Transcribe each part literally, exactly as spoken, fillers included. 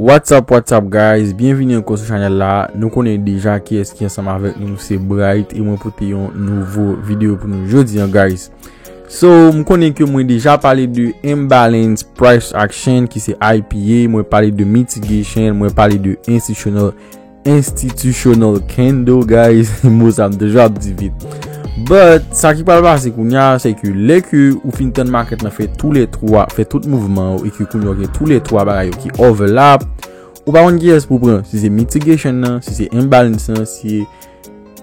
What's up, what's up, guys? Byenvini ankò sou chanèl la. Nou konnen deja kiyès ki ansanm avèk nou, se Bright, e mwen pote yon nouvo videyo pou nou jodi an, guys. So, m konnen ke mwen deja pale de imbalance price action, ki se I P A, mwen pale de mitigation, mwen pale de institutional, institutional candle, guys. Mo sa m toujou ap di vit. But sa ki pral pase kounye a, se ke lè ke ou fin tann market lan fè tou lè twa, fè tout mouvman yo, e ke kounye a gen tou lè twa bagay yo ki overlap, ou pa konn kiyès pou pran, si se mitigation nan, si se imbalance nan, si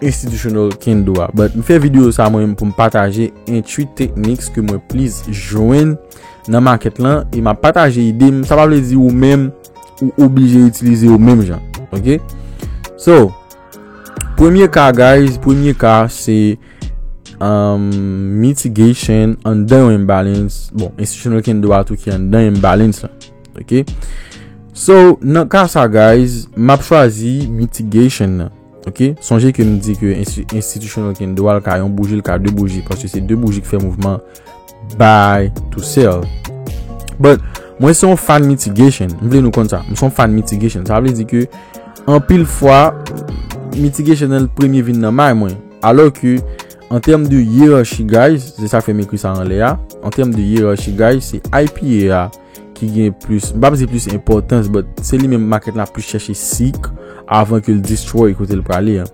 institutional candle a. But m fè videyo sa mwen menm pou m pataje entry techniques ke mwen plis jwenn nan market lan, e m ap pataje ide m. Sa pa vle di ou menm ou oblije itilize yo menm jan. Ok? So, premye ka, guys, premye ka se um, mitigation anndan yon imbalance. Bon, institutional candle a tou ki anndan imbalance lan. Ok? So, nan ka sa, guys, m ap chwazi mitigation nan. Ok? Sonje ke m di ke insti- institutional candle a, l ka yon bouji, l ka de bouji, paske se de bouji ki fè mouvman buy to sell. But mwen se yon fan mitigation. M vle nou konn sa. M se yon fan mitigation. Sa vle di ke anpil fwa, mitigation nan l premye vin nan may mwen. Alò ke, an tèm de hierarchy, guys, se sa k fè m ekri sa anlè a. An tèm de hierarchy, guys, se I P A a ki gen plis, m pa di plis enpòtans, but se li menm market la plis chèche seek avan ke l destroy kote l prale an.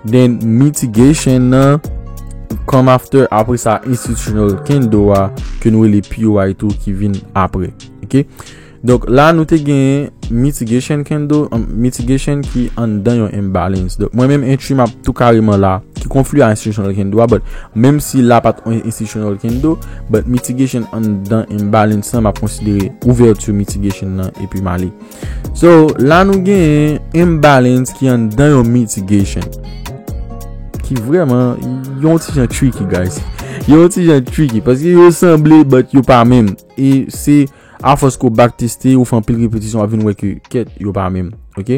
Then mitigation nan come after, apre sa institutional candle a ke nou rele P O I tou ki vin apre. Ok? Donk la nou te gen mitigation candle, um, mitigation ki anndan yon imbalance. Donk mwen menm entry m ap tou kareman la, ki konfli a institutional candle a, but menm si la pa t yon institutional candle, but mitigation anndan imbalance lan, m ap konsidere ouverture mitigation nan epi m ale. So, la nou gen imbalance ki anndan yon mitigation. Ki vrèman yon ti jan tricky, guys. Yon ti jan tricky, paske yo sanble, but yo pa menm. E se afòs ke w backteste, ou fè anpil repetisyon, w ap vin wè ke kèt, yo pa menm. Ok?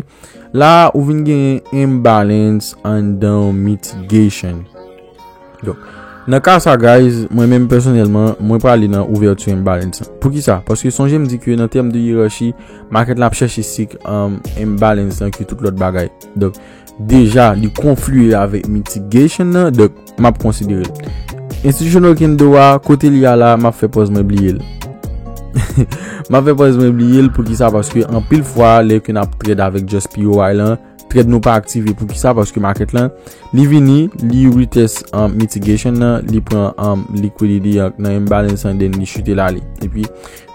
La, ou vin gen imbalance anndan mitigation. Donk, nan ka sa, guys, mwen menm pèsonèlman, mwen prale nan ouverture imbalance lan. Poukisa? Paske sonje m di ke nan tèm de hierarchy, market la ap chèche seek, um, imbalance lan ke tout lòt bagay. Donk, deja, li konfliye avèk mitigation nan, donk, m ap konsidere l. Institutional candle a, kote li a la, m ap fè pòz mwen bliye l. M ap fè pòz mwen bliye l, poukisa? Paske anpil fwa, lè ke n ap trade avèk just P O I lan, trade nou pa aktive. Poukisa? Paske market lan, li vini, li retest, um, mitigation nan, li pran, um, liquidity an, nan imbalance an, then li chute l ale. Epi,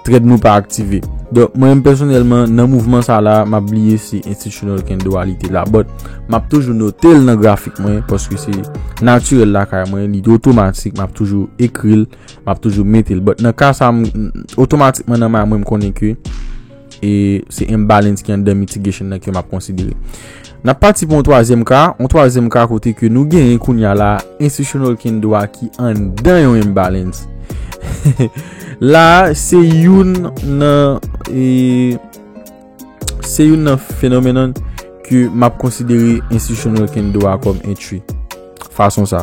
trade nou pa aktive. Donk, mwen menm pèsonèlman, nan mouvman sa la, m ap bliye si institutional candle a li te la. But, m ap toujou note l nan grafik mwen, paske se natirèl lakay mwen, li otomatik, m ap toujou ekri l, m ap toujou mete l. But, nan ka sa, m, otomatikman nan may mwen, m konnen ke e se imbalance ki anndan mitigation nan ke m ap konsidere. N ap pati pou yon twazyèm ka, yon twazyèm ka kote ke nou genyen kounye a la, institutional candle a ki anndan yon imbalance. La, se youn nan, e, se youn nan phenomenon ke m ap konsidere institutional candle a kòm entry. Fason sa.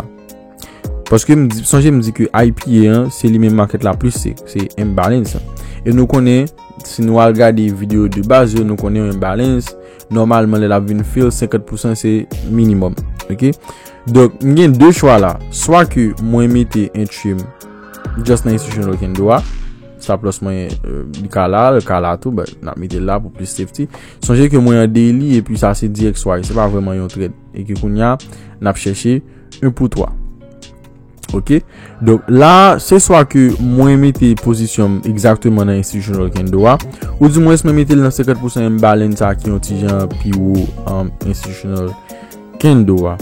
Paske m di, sonje m di ke I P A an, se li menm market la plis se, se imbalance. E nou konnen, si nou al gade videyo de baz yo, nou konnen yon imbalance, nòmalman, lè l ap vin fill, senkant pousan se minimòm. Ok? Donk, m gen de chwa la. Swa ke mwen mete entry m just nan institutional candle a, stop loss mwen, euh, li ka la, li ka la tou, but n ap mete l la pou plis safety. Sonje ke mwen an daily, epi sa se D X Y, se pa vrèman yon trade. E ke kounye a, n ap chèche yon pou twa. Ok? Donk, la, se swa ke mwen mete pozisyon m egzakteman nan institutional candle a, ou di mwens mwen mete l nan senkant pousan imbalance sa ki yon ti jan pi wo, um, institutional candle a.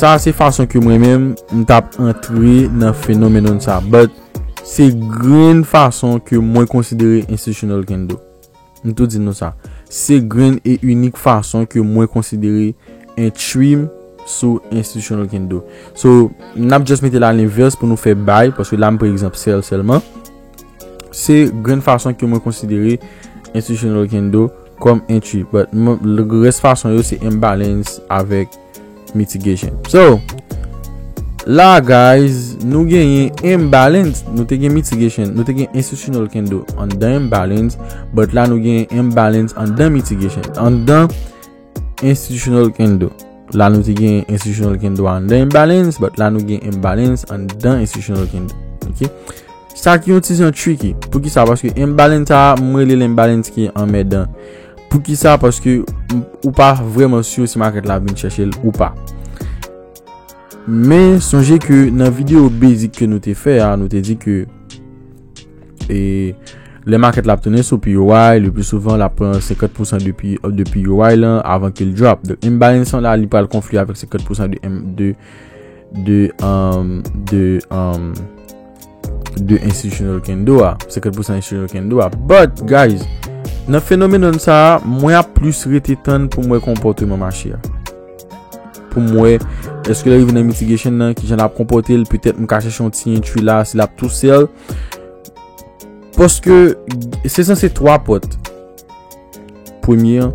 Sa, se fason ke mwen menm, m t ap antre nan fenomenon sa. But, se grenn fason ke mwen konsidere institutional candle. M tou di nou sa. Se grenn e inik fason ke mwen konsidere entry m sou institutional candle. So, n ap just mete l alenvès pou nou fè buy, paske la m pran egzanp sell sèlman. Se grenn fason ke mwen konsidere institutional candle kòm entry. But, m, le rès fason yo se imbalance avèk mitigation. So, La, guys, nou genyen imbalance, nou te gen mitigation, nou te gen institutional candle anndan imbalance, but la nou genyen imbalance anndan mitigation, anndan institutional candle. La nou te gen institutional candle anndan imbalance, but la nou gen imbalance anndan institutional candle. Ok? Sa ki yon ti jan tricky. Poukisa? Paske imbalance sa, mwen rele l imbalance ki anmèdan. Poukisa? Paske ou pa vrèman si si market la vin chèche l ou pa. Men sonje ke nan videyo basic ke nou te fè a, nou te di ke e, lè market la ap tounen sou P O I, le pli souvan l ap pran senkant pousan de, P, de P O I lan avan ke l drop. Donk imbalance lan la, li pral konfli avèk senkant pousan de, de, de, um, de, um, de institutional candle a, senkant pousan institutional candle a. But, guys, nan fenomenon sa a, mwen ap plis rete tann pou m wè konpòteman mache a. Pou m wè, èske l rive nan mitigation nan, kijan l ap konpòte l, petèt m ka chèche yon ti entry la, si l ap tou sell. Paske se sanse twa pòt. Premye an,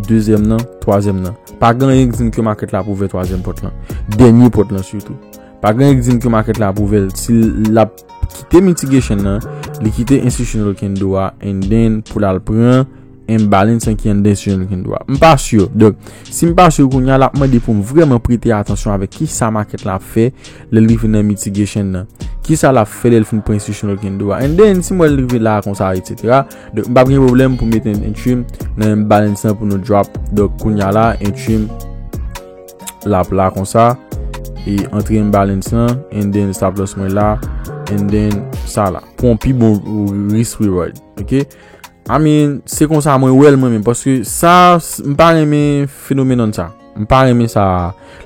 dezyèm nan, twazyèm nan. Pa gen anyen k di m ke market la ap ouvè twazyèm pòt lan. Dènye pòt lan sitou. Pa gen anyen k di m ke market la ap ouvè l. Si l ap kite mitigation nan, li kite institutional candle a, and then pou l al pran imbalance an ki anndan institutional candle a. M pa si. Donk, si m pa si kounye a, l ap mande pou m vrèman prete atansyon avèk kisa market la ap fè lè l rive nan mitigation nan. Kisa l ap fè lè l fin pran institutional candle a. And then, si m wè l rive la konsa, et cetera. Donk, m p ap gen pwoblèm pou mete entry m nan imbalance lan pou nou drop. Donk, kounye a la, entry m l ap la konsa. E antre imbalance lan, and then stop loss mwen la, and then sa la. Pou yon pi bon risk reward. Ok? I mean, se konsa mwen wè l mwen menm, paske sa, s- m pa renmen fenomenon sa. M pa renmen sa.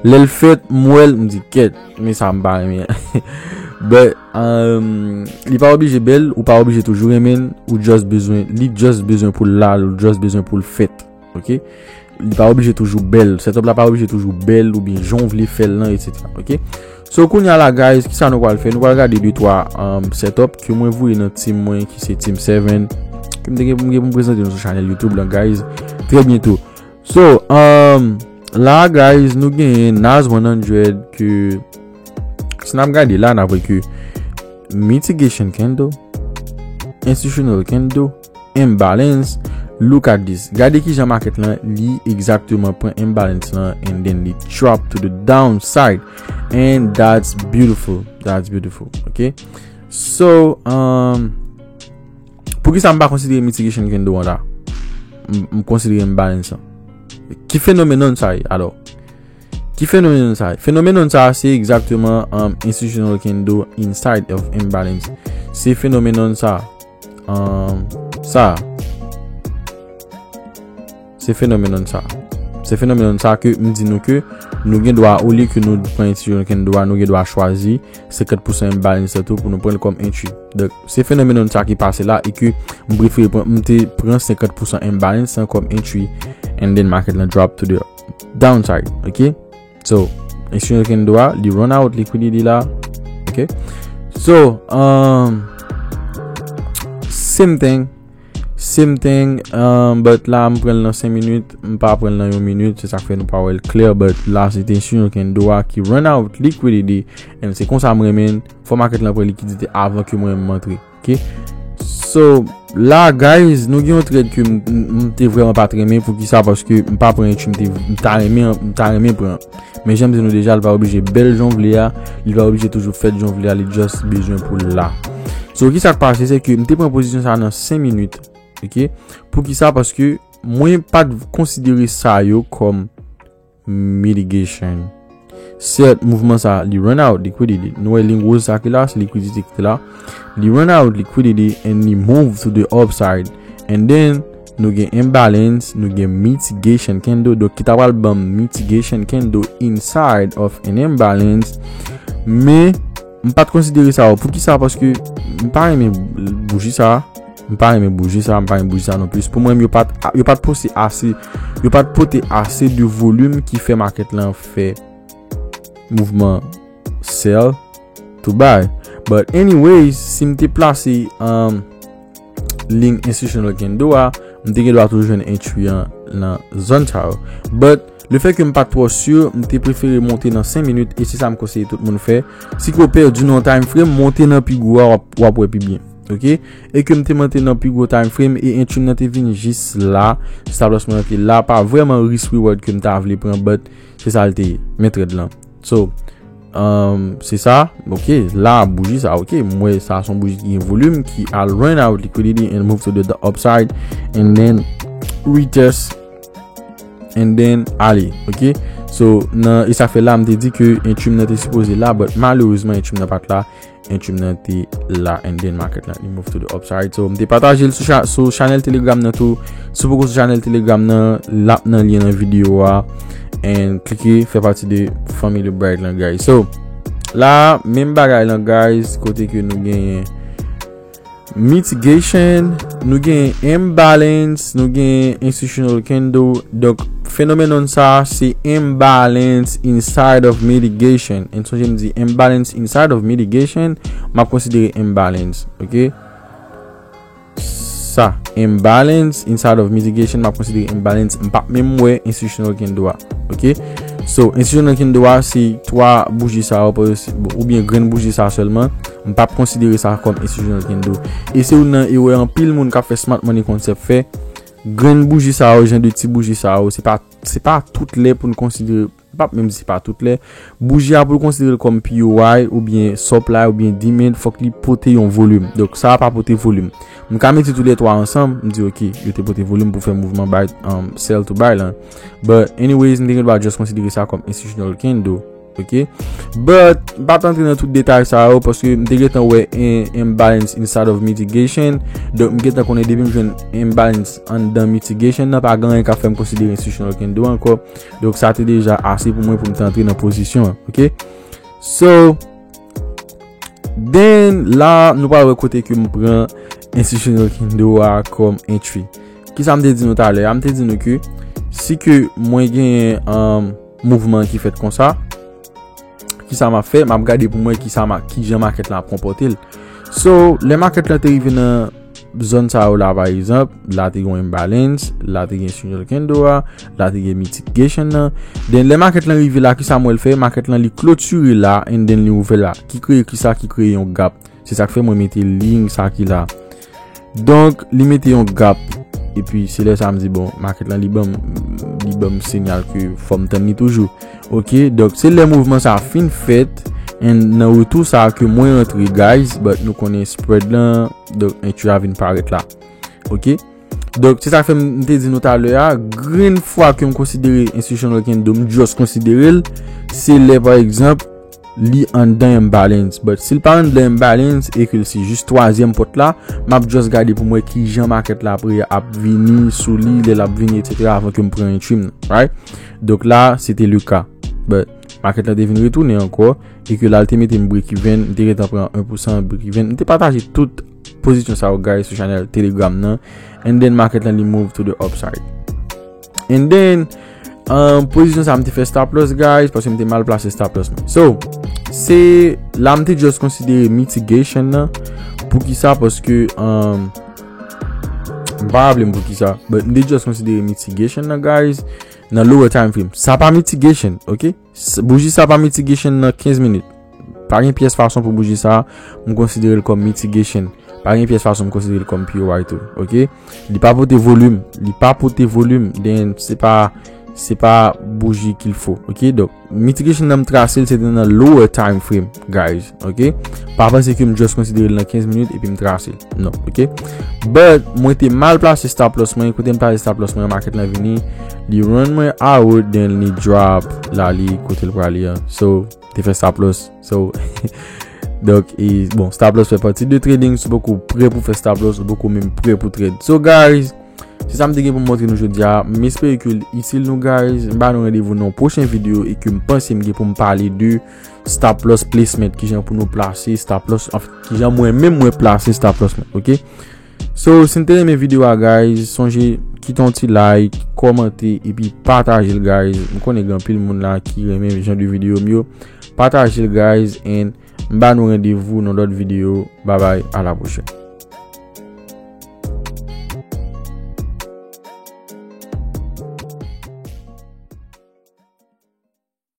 Lè l fèt, m wè l, m di, "Kèt, men sa m pa renmen." But, um, li pa oblije bèl, ou pa oblije toujou renmen l, ou just bezwen, li just bezwen pou l la, ou just bezwen pou l fèt. Ok? Li pa oblije toujou bèl. Setup la pa oblije toujou bèl oubyen jan w vle fè l lan, et cetera. Ok? So, kounye a la, guys, kisa nou pral fè? Nou pral gade de twa, um, setup ke mwen voye nan team mwen ki se Team Seven. Ke m te gen pou m gen pou m prezante nou sou chanèl YouTube lan, guys, trè byento. So, um, la, guys, nou genyen Nas one hundred ke, si n ap gade la, n ap wè ke mitigation candle, institutional candle, imbalance. Look at this. Gade kijan market lan, li egzakteman pran imbalance lan, and then li drop to the downside. And that's beautiful. That's beautiful. Ok? So, um, poukisa m pa konsidere mitigation candle an la? M, m konsidere imbalance lan. Ki fenomenon sa ye, alò? Ki fenomenon sa ye? Fenomenon sa se egzakteman, um, institutional candle inside of imbalance. Se fenomenon sa. Um, sa. Se fenomenon sa. Se fenomenon sa ke m di nou ke nou gen dwa, olye ke nou pran institutional candle a, nou gen dwa chwazi senkant pousan imbalance lan tou pou nou pran l kòm entry. Donk, se fenomenon sa ki pase la e ke m prefere pran, m te pran senkant pousan imbalance lan kòm entry, and then market lan drop to the downside, ok? So, institutional candle a, li run out liquidity la, ok? So, um, same thing, same thing, um, but la, m pran l nan senk minit, m pa pran l nan yon minit, se sa k fè nou pa wè l klè, but la, se te institutional candle a ki run out liquidity, and se konsa m renmen, fò market lan pran likidite avan ke mwen m antre. Ok? So, la, guys, nou gen yon trade ke m, m, m te vrèman pa t renmen. Poukisa? Paske m pa pran entry m te, m ta renmen, m ta renmen pran. Men jan m di nou deja, li pa oblije bèl jan w vle a, li pa oblije toujou fèt jan w vle a, li just bezwen pou l la. So, kisa k pase, se ke m te pran pozisyon sa nan senk minit. Ok? Poukisa? Paske mwen pa t konsidere sa yo kòm mitigation. Sèt, mouvman sa, li run out liquidity. Nou wè liy woz sa ki la, se likwidite ki te la. Li run out liquidity and li move to the upside. And then, nou gen imbalance, nou gen mitigation candle. Donk, ki ta pral ban m mitigation candle inside of an imbalance. Men, m pa t konsidere sa yo. Poukisa? Paske m pa renmen bouji sa. M pa renmen bouji sa, m pa renmen bouji sa non plis. Pou mwen, yo pa t, yo pa t pote ase, yo pa t pote ase de volim ki fè market lan fè mouvman sell to buy. But anyways, si m te plase, um, liy institutional candle a, m te gen dwa toujou jwenn entry an nan zòn sa yo. But Le fè ke m pa t twò si, m te prefere monte nan senk minit e se sa m konseye tout moun fè. Si ke w pèdi nan yon time frame, monte nan pi gwo a, w ap, w ap wè pi byen. Ok? E ke m te monte nan pi gwo time frame e entry m nan te vin jis la, stop loss mwen te la, pa vrèman risk reward ke m ta vle pran, but se sa l te ye. Men trade lan. So, um, se sa. Ok, la bouji sa, ok, m wè sa se yon bouji ki gen volim, ki al run out liquidity and move to the upside and then retest and then ale, ok? So, nan, e sa fè la, m te di ke entry m nan te sipoze la, but malerezman, entry m nan pa t la, entry m nan te la, and then market lan, li move to the upside. So, m te pataje l sou, cha- sou channel Telegram nan tou. Si w poko sou channel Telegram nan, l ap nan lyen nan videyo a, and klike, fè pati de fanmi The Bright lan, guys. So, la, menm bagay lan, guys, kote ke nou genyen mitigation, nou gen imbalance, nou gen institutional candle. Donk, fenomenon sa, se imbalance inside of mitigation. And sonje m di imbalance inside of mitigation, m ap konsidere imbalance, ok? Sa, imbalance inside of mitigation, m ap konsidere imbalance. M p ap menm wè institutional candle a, ok? So, institutional candle a, se twa bouji sa yo, oubyen grenn bouji sa sèlman. M p ap konsidere sa kòm institutional candle. E se youn nan erè anpil moun k ap fè smart money concept fè. Grenn bouji sa yo, jan de ti bouji sa yo, se pa, se pa tout lè pou n konsidere, m p ap menm di se pa tout lè. Bouji a pou l konsidere l kòm P O I oubyen supply oubyen demand, fòk li pote yon volim. Donk, sa a pa pote volim. M ka mete tou lè twa ansanm, m di, ok, yo te pote volim pou fè mouvman buy, um, sell to buy lan. But anyways, m te gen dwa just konsidere sa kòm institutional candle. Ok? But, m pa t antre nan tout detay sa yo, paske m te gentan wè en, imbalance inside of mitigation. Donk, m gentan konnen depi m jwenn imbalance anndan mitigation nan, pa gen anyen k ap fè m konsidere institutional candle ankò. Donk, sa te deja ase pou mwen pou m te antre nan pozisyon an. Ok? So, then, la, nou pral wè kote ke m pran institutional candle a kòm entry. Kisa m te di nou talè a? M te di nou ke si ke mwen genyen, um, mouvman ki fèt konsa, kisa m ap fè? M ap gade pou m wè kisa ma, kijan market lan ap konpòte l. So, lè market lan te rive nan zòn sa yo la, pa egzanp, la te gen imbalance, la te gen signal candle a, la te gen mitigation nan. Then, lè market lan rive la, kisa m wè l fè? Market lan li klotire la, and then li ouvè la. Ki kreye kisa? Ki kreye yon gap. Se sa k fè mwen mete liy sa ki la. Donk, li mete yon gap. Epi, se lè sa m di, bon, market lan, li ban m, li ban m sinyal ke fò m tann li toujou. Ok, donk, se lè mouvman sa fin fèt, and nan retou sa ke mwen rantre, guys, but nou konnen spread lan, donk, entry a vin parèt la. Ok? Donk, se sa k fè m te di nou talè a, grenn fwa ke m konsidere institutional candle, m just konsidere l, se lè, pa egzanp, li anndan imbalance. But si l pa anndan imbalance e ke l se jis twazyèm pòt la, m ap just gade pou m wè kijan market la apre ap vini sou li, lè l ap vini, et cetera, avan ke m pran entry m nan, right? Donk la, se te le ka. But market la te vin retounen ankò, e ke la, l te mete m break even, m te gentan pran en pou san break even. M te pataje tout pozisyon sa yo, guys, sou channel Telegram nan. And then market lan li move to the upside. And then, um, pozisyon sa m te fè stop loss, guys, paske m te mal plase stop loss mwen. So, se la m te just konsidere mitigation nan. Poukisa? Paske, um, m pa raple m poukisa, but m te just konsidere mitigation nan, guys, nan lower time frame. Sa pa mitigation, ok? S- Bouji sa pa mitigation nan kenz minit. Pa gen pyès fason pou bouji sa, m konsidere l kòm mitigation. Pa gen pyès fason m konsidere l kòm P O I tou, ok? Li pa pote volim, li pa pote volim, then se pa, se pa bouji qu'il faut, ok? Donk, mitigation nan m trase l, se te nan lower time frame, guys, ok? Pa panse ke m just konsidere l nan kenz minit epi m trase l. Non, ok? But, mwen te mal plase stop loss mwen, kote m plase stop loss mwen, market lan vini, li run mwen out, then li drop, la li kote l prale an. So, te fè stop loss. So, donk, e, bon, stop loss fè pati de trading. Si w poko prè pou fè stop loss, ou poko menm prè pou trade. So, guys, se sa m te gen pou m montre nou jodi a. M espere ke l itil nou, guys. M ba nou randevou nan yon pwochen videyo e ke m panse m gen pou m pale de stop loss placement, kijan pou nou plase stop loss, anfen, kijan mwen menm mwen plase stop loss mwen, ok? So, si n te renmen videyo a, guys, sonje kite yon ti like, kòmante, epi pataje l, guys. M konnen gen anpil moun la ki renmen jan de videyo m yo. Pataje l, guys, and m ba nou randevou nan lòt videyo. Bye bye, a la pwochèn.